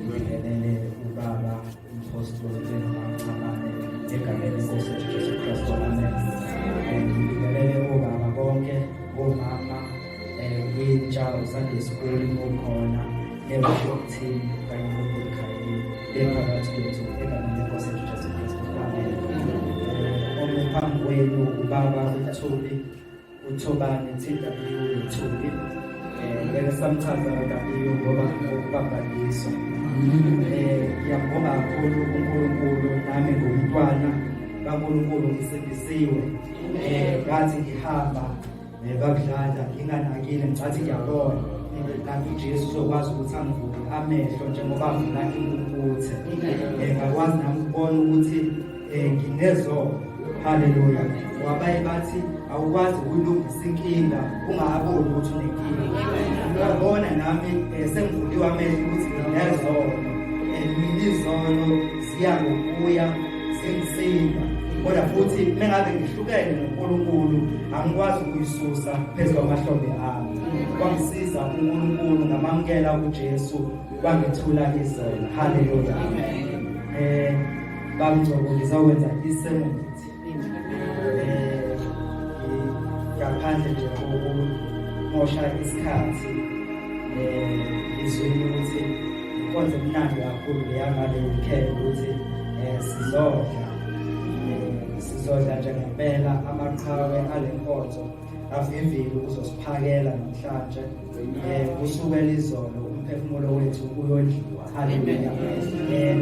Ngibingelele ubaba umpostoli benoMamncamane egameni lenkosi yethu Jesu Kristu. Amen. Ngibingelele obaba bonke, omama, intsha, uSunday school okhona, ne-worship team kanye noBukhayeli bephakathi kwethu egameni lenkosi yethu Jesu Kristu. Amen. Ome phambi kwenu ubaba uThuli uThobani TW Luthuli ngeke samchaza W ngoba ukubambaliswa ngiyambonga kakhulu uNkulunkulu nami ngumntwana kaNkulunkulu ngisindisiwe ngathi ngihamba bakudlala nginganakile ngicathi ngiyabona kanti uJesu uzokwazi ukuthi angivule amehlo njengoba avula impumputhe ngakwazi nami ukubona ukuthi nginezono. Haleluya. Wabaye bathi awukwazi ukulungisa inkinga ungaboni ukuthi unenkinga. Uyabona nami sengivuliwe amehlo ukuthi nginezono. Mina izono ziya ngokuya zingisinda. Kodwa futhi mengabe ngihlukene noNkulunkulu angikwazi ukuyisusa phezu kwamahlombe ami. Kwangisiza uNkulunkulu ngamamukela uJesu wangethula izono. Haleluya. Bamngcobo ngizokwenza isermon ngaphandle nje kokumosha isikhathi ngizwile ukuthi inkonzo emnandi kakhulu leyangale weekend ukuthi sizodla sizodla nje ngempela amaqhawe ale nkonzo avivile ukuzosiphakela namhlanje kusukela izolo umphefumulo wethu uyondliwa. Haleluya.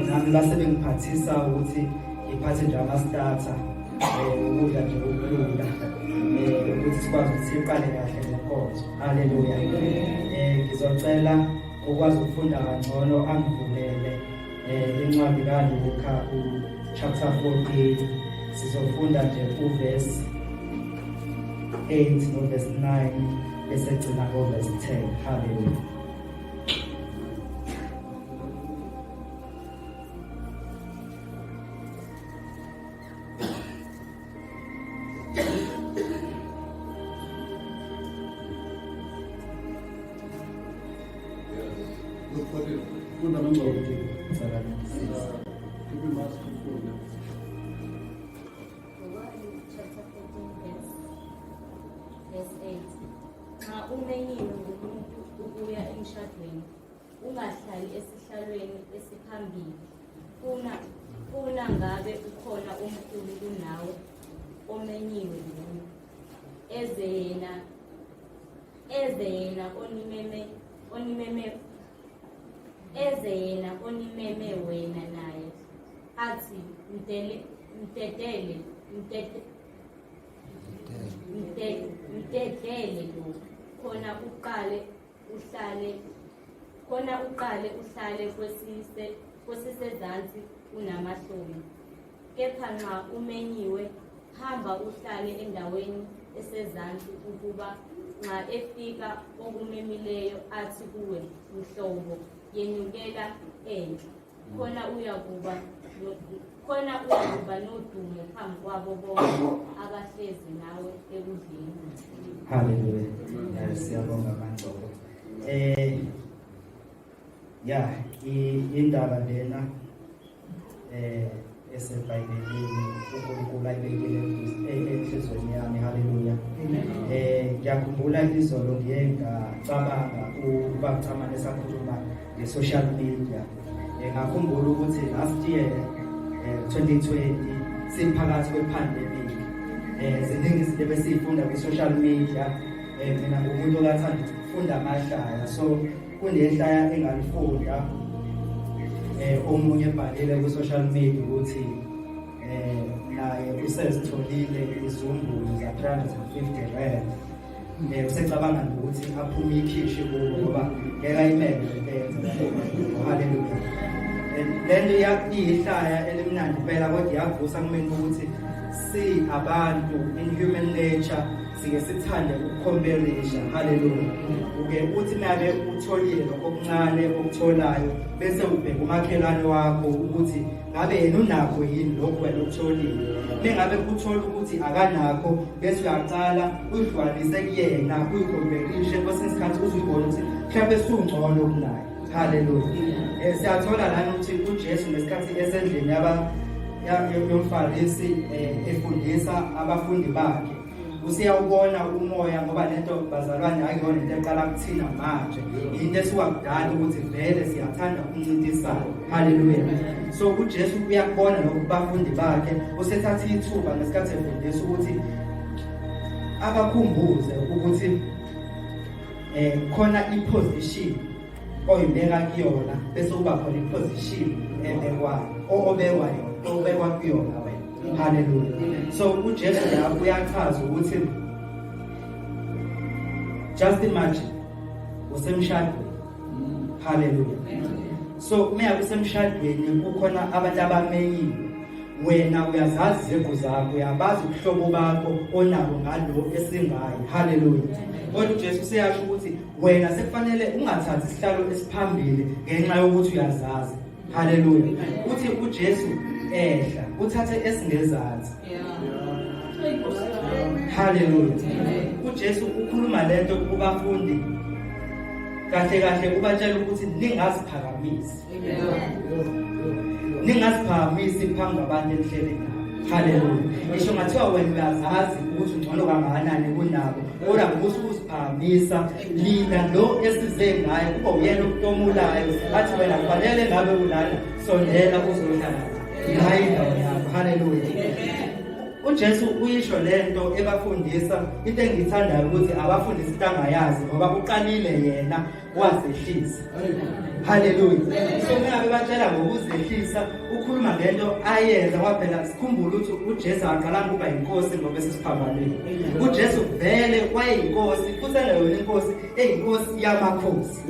Nami base bengiphathisa ukuthi ngiphathe nje ama-starter ukudla nje okulula ukuthi sikwazi ukuthi siqale kahle nenkonzo. Haleluya. Ngizocela ukwazi ukufunda kangcono angivulele incwadi kaLuka u-chapter 14 sizofunda nje uverse 8 noverse 9 bese gcina ngoverse 10. Haleluya. Chapter 14 verse 8. Nxa umenyiwe ngumuntu ukuya emshadweni, ungahlali esihlalweni esiphambili, funa ngabe ukhona omkhulu kunawe omenyiwe nguwe. Eze yena eze yena onimeme onimeme eze yena onimeme wena naye athi mdele mdedele mdede mdedele lo khona uqale uhlale khona uqale uhlale kwesise kwesisezansi unamahloni. Kepha nxa umenyiwe, hamba uhlale endaweni esezansi ukuba nxa efika okumemileyo athi kuwe, Mhlobo, yenyukela enhla. Khona uyakuba khona uyakuba nodumo phambi kwabo bonke abahlezi nawe ekudleni. Haleluya. Siyabonga Mangcobo. Ya, indaba lena eseBhayibhelini uNkulunkulu ayibekile enhlizweni yami. Haleluya. Ngiyakhumbula izolo ngiye ngacabanga ubab'Camane esakhuluma nge-social media. Ngakhumbula ukuthi last year 2020 siphakathi kwe-pandemic ziningi izinto ebesiyifunda kwi-social media. Mina ngumuntu okathanda ukufunda amahlaya, so kunehlaya engalifunda omunye ebhalile ku-social media ukuthi naye usezitholile izumbulu za-350 rand. Usecabanga nokuthi aphume ikhishi kubo ngoba ngeke ayimele lento eyenza. Haleluya. Lento iyihlaya elimnandi impela kodwa iyavusa kumina ukuthi si abantu in human nature sike sithande ukukhomperisha. Haleluya. Uke uthi nabe utholile lokho okuncane okutholayo bese ubheka umakhelwane wakho ukuthi ngabe yena unakho yini lokhu wena okutholile. Mengabe uthola ukuthi akanakho bese uyaqala uyihlukanise kuyena uyikhomperishe, kwesinye isikhathi uze uyibone ukuthi mhlawumbe sungcono kunaye. Haleluya. Siyathola lana ukuthi uJesu ngesikhathi esendlini yaba yomfarisi efundisa abafundi bakhe usiyawubona umoya, ngoba lento bazalwane akuyona into eqala kuthina manje, into esuka kudala ukuthi vele siyathanda ukuncintisana. Haleluya. So uJesu uyakubona lokhu kubafundi bakhe, usethatha ithuba ngesikhathi efundisa ukuthi abakhumbuze ukuthi khona iposition oyibeka kuyona, bese kuba khona iposition ebekwa obekwa yona, obekwa kuyona wena. Haleluya. So uJesu la uyachaza ukuthi just imagine usemshadweni. Haleluya. So uma usemshadweni kukhona abantu abamenyiwe, wena uyazazi iziqu zakho, uyabazi ubuhlobo bakho onabo ngalo esingayo. Haleluya. Kodwa uJesu useyasho ukuthi wena sekufanele ungathathi isihlalo esiphambili ngenxa yokuthi uyazazi. Haleluya. Uthi uJesu ehla uthathe esingezansi. Haleluya. UJesu ukhuluma lento kubafundi, kahle kahle ubatshela ukuthi ningaziphakamisi, ningaziphakamisi phambi kwabantu enihleli nabo. Haleluya. Ngisho ngathiwa wena uyazazi ukuthi ungcono kangakanani kunabo, kodwa musa ukuziphakamisa. Lina lo esize ngaye kuba uyena okutomulayo, athi wena kufanele ngabe ulana, sondela uzohlala la, hayi indawo yakho. Haleluya. UJesu uyisho lento ebafundisa. Into engiyithandayo ukuthi abafundisi into angayazi, ngoba uqalile yena wazehlisa. Haleluya. So mengabe batshela ngokuzehlisa, ukhuluma ngento ayenza kwaphela. Sikhumbule ukuthi uJesu aqalanga ukuba inkosi ngoba esesiphambanweni. UJesu vele wayeyinkosi, futhi engeyona inkosi, eyinkosi yamakhosi.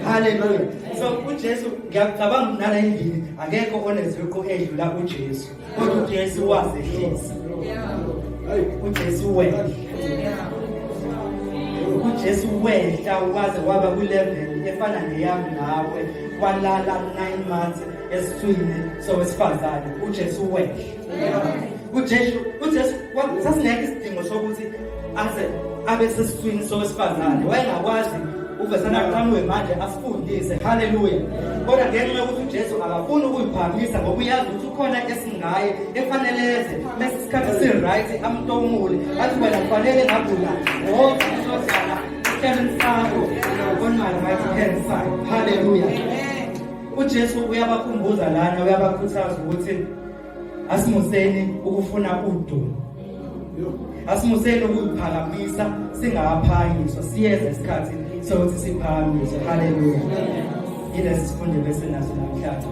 Haleluya. So uJesu, ngiyacabanga nala endlini akekho oneziqu edlula uJesu, kodwa uJesu wazehlisa. uJesu wehla, uJesu wehla waze waba kulevel efana neyami nawe, walala 9 months esiswini sowesifazane. uJesu wehla. uJesu sasingekho isidingo sokuthi aze abe sesiswini sowesifazane, wayengakwazi uvesana aqhamuke manje asifundise. Haleluya. Kodwa ngenxa yokuthi uJesu akafuni ukuyiphakamisa, ngoba uyazi ukuthi ukhona esingaye efaneleze, mase isikhathi si-right amtomule, athi wena kufanele ngabula woza uzohlala esihlalweni sakho on my right hand side. Haleluya. UJesu uyabakhumbuza lana, uyabakhuthaza ukuthi asimuseni ukufuna udumo, asimuseni ukuyiphakamisa singaphakanyiswa. Siyeza isikhathi sokuthi siphakanyiswe. Haleluya. Yilesi sifundo besenaso namhlanje.